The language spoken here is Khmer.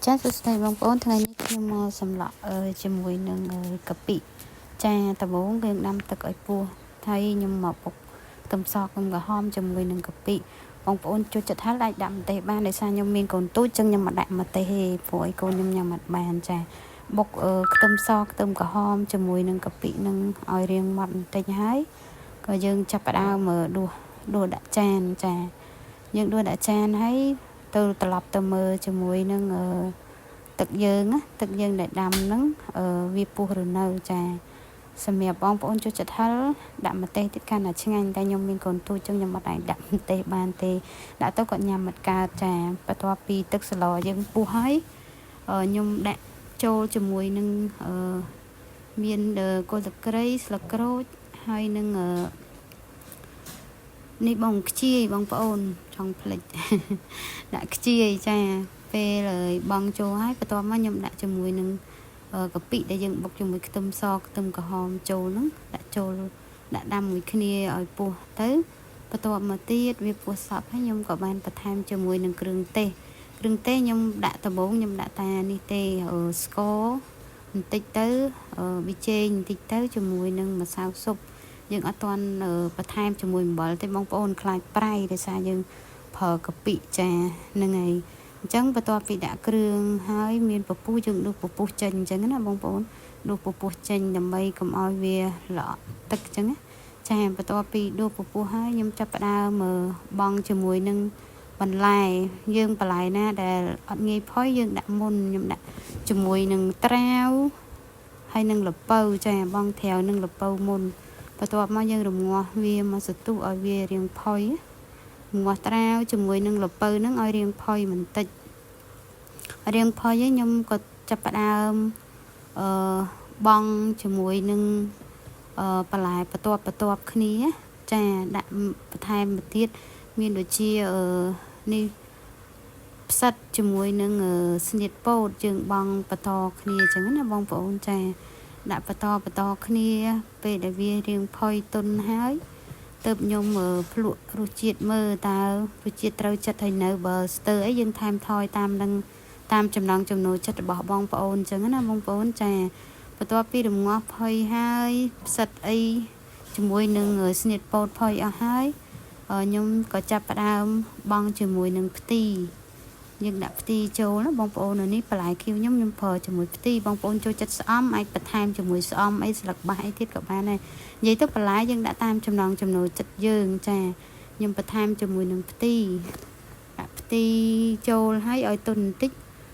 ចាសួស្តីបងប្អូនថ្ងៃនេះខ្ញុំមកសម្លក់ជាមួយនឹងកាពិចាដំបូងយើងដាំទឹកឲ្យពុះហើយខ្ញុំមកបុកខ្ទឹមសខ្ទឹមក្រហមជាមួយនឹងកាពិបងប្អូនចូលចិត្តហើយអាចដាក់ម្ទេសបានដោយសារខ្ញុំមានកូនទូចចឹងខ្ញុំមិនដាក់ម្ទេសទេព្រោះឲ្យកូនខ្ញុំញ៉ាំអត់បានចាបុកខ្ទឹមសខ្ទឹមក្រហមជាមួយនឹងកាពិនឹងឲ្យរៀងម៉ត់បន្តិចហើយក៏យើងចាប់ផ្ដើមដួសដួសដាក់ចានចាយើងដួសដាក់ចានហើយទៅត្រឡប់ទៅមើលជាមួយនឹងទឹកយើងណាទឹកយើងដែលដាំហ្នឹងវាពុះឬនៅចាសម្រាប់បងប្អូនចូលចិត្តហឹរដាក់ម្ទេសទៀតកាន់តែឆ្ងាញ់តែខ្ញុំមានកូនទូចចឹងខ្ញុំអត់អាចដាក់ម្ទេសបានទេដាក់ទៅគាត់ញ៉ាំមិនកើតចាបន្ទាប់ពីទឹកសឡយើងពុះហើយខ្ញុំដាក់ចូលជាមួយនឹងមានគល់តក្រីស្លឹកក្រូចហើយនឹងនេះបងខ្ជាយបងប្អូនចង់ភ្លេចដាក់ខ្ជាយចាពេលបងចូលហើយបន្ទាប់មកខ្ញុំដាក់ជាមួយនឹងកាពិដែលយើងបុកជាមួយខ្ទឹមសខ្ទឹមក្រហមចូលហ្នឹងដាក់ចូលដាក់ដាំមួយគ្នាឲ្យពុះទៅបន្ទាប់មកទៀតវាពុះសព្វហើយខ្ញុំក៏បានបន្ថែមជាមួយនឹងគ្រឿងទេសគ្រឿងទេសខ្ញុំដាក់ដំបូងខ្ញុំដាក់តានេះទេស្ករបន្តិចទៅប៊ីចេងបន្តិចទៅជាមួយនឹងម្សៅស៊ុបយើងអត់ទាន់បន្ថែមជាមួយអំបិលទេបងប្អូនខ្លាចប្រៃដោយសារយើងប្រើកាពិចាហ្នឹងហើយអញ្ចឹងបន្ទាប់ពីដាក់គ្រឿងហើយមានពពុះយើងដួសពពុះចេញអញ្ចឹងណាបងប្អូនដួសពពុះចេញដើម្បីកុំឲ្យវាល្អក់ទឹកអញ្ចឹងណាចាបន្ទាប់ពីដួសពពុះហើយខ្ញុំចាប់ផ្ដើមបង់ជាមួយនឹងបន្លែយើងបន្លែណាដែលអត់ងាយផុយយើងដាក់មុនខ្ញុំដាក់ជាមួយនឹងត្រាវហើយនឹងល្ពៅចាបងត្រាវនឹងល្ពៅមុនបន្ទាប់មកយើងរងាស់វាមកសន្ទុះឲ្យវារៀងផុយងាស់ត្រាវជាមួយនឹងល្ពៅនឹងឲ្យរៀងផុយបន្តិចរៀងផុយខ្ញុំក៏ចាប់ផ្ដើមអឺបង់ជាមួយនឹងអឺបន្លែបន្ទាប់បន្ទាប់គ្នាចាដាក់បន្ថែមមកទៀតមានដូចជាអឺនេះផ្សិតជាមួយនឹងស្នៀតពោតយើងបង់បន្តគ្នាអញ្ចឹងណាបងប្អូនចាដាក់បន្តបន្តគ្នាពេលដែលវារៀងផុយទុនហើយទៅខ្ញុំភ្លក់រសជាតិមើលតើរសជាតិត្រូវចិត្តហើយនៅបើស្ទើអីយើងថែមថយតាមនឹងតាមចំណង់ចំណូលចិត្តរបស់បងប្អូនអញ្ចឹងណាបងប្អូនចាបន្ទាប់ពីរងាស់ផុយហើយផ្សិតអីជាមួយនឹងស្នៀតពោតផុយអស់ហើយខ្ញុំក៏ចាប់ផ្ដើមបង់ជាមួយនឹងផ្ទីយើងដាក់ផ្ទីចូលណាបងប្អូននៅនេះបន្លែខៀវខ្ញុំខ្ញុំប្រើជាមួយផ្ទីបងប្អូនចូលចិត្តស្អំអាចបន្ថែមជាមួយស្អំអីស្លឹកបាសអីទៀតក៏បានដែរនិយាយទៅបន្លែយើងដាក់តាមចំណង់ចំណូលចិត្តយើងចាខ្ញុំបន្ថែមជាមួយនឹងផ្ទីដាក់ផ្ទីចូលហើយឲ្យទុនបន្តិច